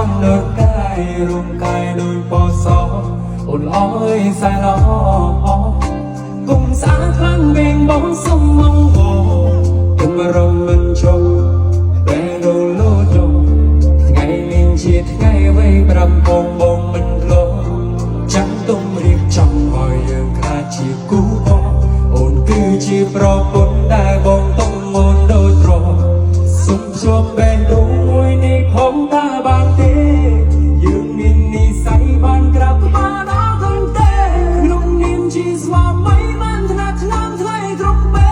ន់ដូចកាយរូងកាយដូចពណ៌សអូនអើយសែនល្អគុំស្អាតខ្លាំងវិញបងសុំមងវទុំរំមិនជុំបែរលោចុំថ្ងៃនេះជាថ្ងៃអ្វីប្រាប់បងបងមិនធ្លាប់ចាំទុំរៀបចំឲ្យយើងខ្លាចជាគូបងអូនគឺជាប្រពន្ធដែលបងទុំមុនដូចត្រសុំជួបបេះដូងមួយនេះផងតើបានទេយើងមាននិស័យបានក្រាបក្បាលដល់កូនទេក្នុងនាមជាស្វាមីបានថ្នាក់ថ្នមថ្លៃគ្រប់ពេ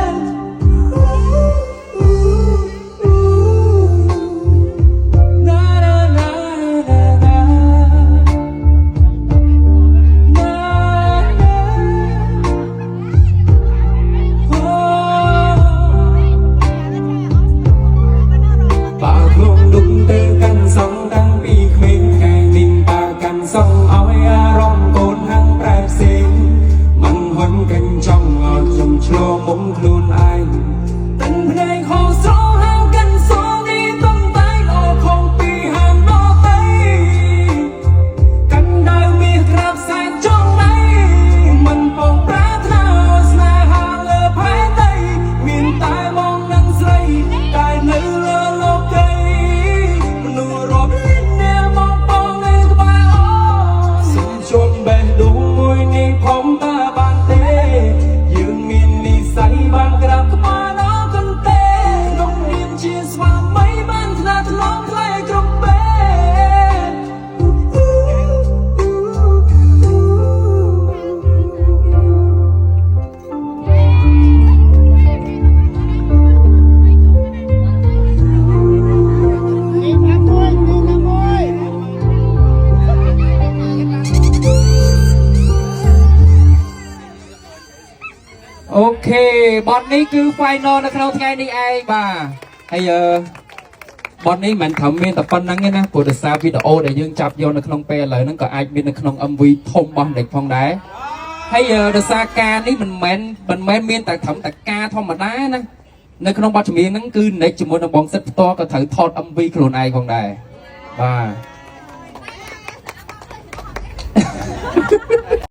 ល ណាណាណាណាណាណាណាអូ បាខ្លួនដុំទៅកាន់សងតាំងពីក្មេងថ្ងៃនេះបាកាន់សងឲ្យអារម្មណ៍កូនហាំងប្រែផ្សេងមិនហ៊ុនកញ្ចង់ឲ្យខ្ញុំឆ្លងមុំខ្លួនឯងតិនភ្នែកខោស្រហាងកាន់សងនេះតំតែងអខងពីហាងដតៃ កាន់ដៅមាសក្រាបសែនចង់ដៃមិនពងប្រាថ្នាស្នេហាលើផែនដីមានតែបងនិងស្រីតែនៅលើលោកីមនុស្សរាប់លាននាក់មកបងនៅក្បែរអូនសូមជុំបេះដូងមួយនេះផងតើបានទេយើងមាននិស័យបានក្រាបក្បាលដល់កន្ទេក្នុងនាមជាស្វាមីបានថ្នាក់ថ្នមថ្លៃគ្រប់ពេល ទី5ទី6 OK បទនេះគឺ final នៅក្នុងថ្ងៃនេះឯងបាទហើយអឺបទនេះមិនមែនត្រឹមមានតែប៉ុណ្្នឹងទេណាព្រោះដោយសារវីដេអូដែលយើងចាប់យកនៅក្នុងពេលឥឡូវហ្នឹងក៏អាចមាននៅក្នុង MV ធំរបស់និចផងដែរហើយអឺដោយសារការនេះមិនមែនមានតែត្រឹមតែការធម្មតាណានៅក្នុងបទចម្រៀងហ្នឹងគឺនិចជាមួយនឹងបងសិតផ្ទាល់ក៏ត្រូវថត MV ខ្លួនឯងផងដែរបាទ។